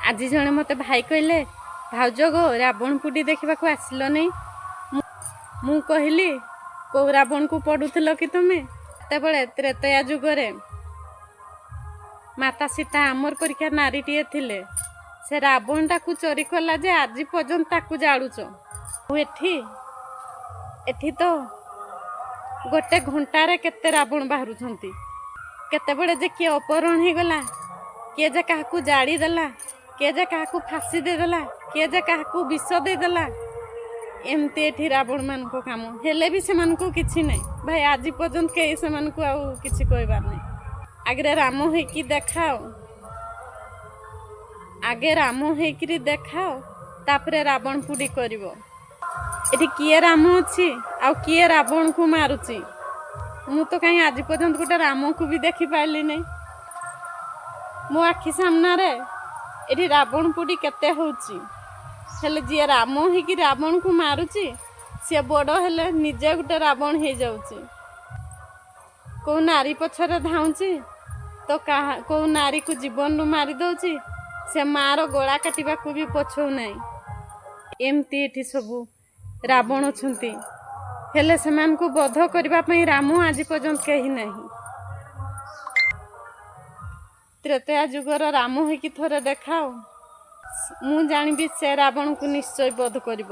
ଆଜି ଜଣେ ମୋତେ ଭାଇ କହିଲେ, ଭାଉଜ ଗୋ, ରାବଣ ପୋଡ଼ି ଦେଖିବାକୁ ଆସିଲ ନାହିଁ? ମୁଁ କହିଲି, କୋଉ ରାବଣକୁ ପୋଡ଼ୁଥିଲ କି ତୁମେ? ସେତେବେଳେ ତ୍ରେତୟା ଯୁଗରେ ମାତା ସୀତା ଆମର ପରିକା ନାରୀଟିଏ ଥିଲେ। ସେ ରାବଣଟାକୁ ଚୋରି କଲା ଯେ ଆଜି ପର୍ଯ୍ୟନ୍ତ ତାକୁ ଜାଳୁଛ। ଆଉ ଏଠି ଏଠି ତ ଗୋଟେ ଘଣ୍ଟାରେ କେତେ ରାବଣ ବାହାରୁଛନ୍ତି। କେତେବେଳେ ଯେ କିଏ ଅପହରଣ ହେଇଗଲା, କିଏ ଯେ କାହାକୁ ଜାଳିଦେଲା, କିଏ ଯେ କାହାକୁ ଫାଶୀ ଦେଇଦେଲା, କିଏ ଯେ କାହାକୁ ବିଷ ଦେଇଦେଲା, ଏମିତି ଏଠି ରାବଣମାନଙ୍କ କାମ। ହେଲେ ବି ସେମାନଙ୍କୁ କିଛି ନାହିଁ ଭାଇ। ଆଜି ପର୍ଯ୍ୟନ୍ତ କେହି ସେମାନଙ୍କୁ ଆଉ କିଛି କହିବାର ନାହିଁ। ଆଗରେ ରାମ ହେଇକି ଦେଖାଅ, ଆଗେ ରାମ ହେଇକିରି ଦେଖାଅ, ତାପରେ ରାବଣ ପୋଡ଼ି କରିବ। ଏଠି କିଏ ରାମ ଅଛି ଆଉ କିଏ ରାବଣକୁ ମାରୁଛି? ମୁଁ ତ କାହିଁ ଆଜି ପର୍ଯ୍ୟନ୍ତ ଗୋଟେ ରାମକୁ ବି ଦେଖିପାରିଲି ନାହିଁ। ମୋ ଆଖି ସାମ୍ନାରେ ଏଠି ରାବଣ ପୋଡ଼ି କେତେ ହେଉଛି, ହେଲେ ଯିଏ ରାମ ହେଇକି ରାବଣକୁ ମାରୁଛି, ସିଏ ବଡ଼ ହେଲେ ନିଜେ ଗୋଟେ ରାବଣ ହେଇଯାଉଛି। କେଉଁ ନାରୀ ପଛରେ ଧାଉଁଛି ତ କାହା କେଉଁ ନାରୀକୁ ଜୀବନରୁ ମାରି ଦେଉଛି। ସେ ମାଆର ଗଳା କାଟିବାକୁ ବି ପଛଉ ନାହିଁ। ଏମିତି ଏଠି ସବୁ ରାବଣ ଅଛନ୍ତି, ହେଲେ ସେମାନଙ୍କୁ ବଧ କରିବା ପାଇଁ ରାମ ଆଜି ପର୍ଯ୍ୟନ୍ତ କେହି ନାହିଁ। ତ୍ରେତୟା ଯୁଗର ରାମ ହେଇକି ଥରେ ଦେଖାଅ, ମୁଁ ଜାଣିବି ସେ ରାବଣକୁ ନିଶ୍ଚୟ ବଧ କରିବ।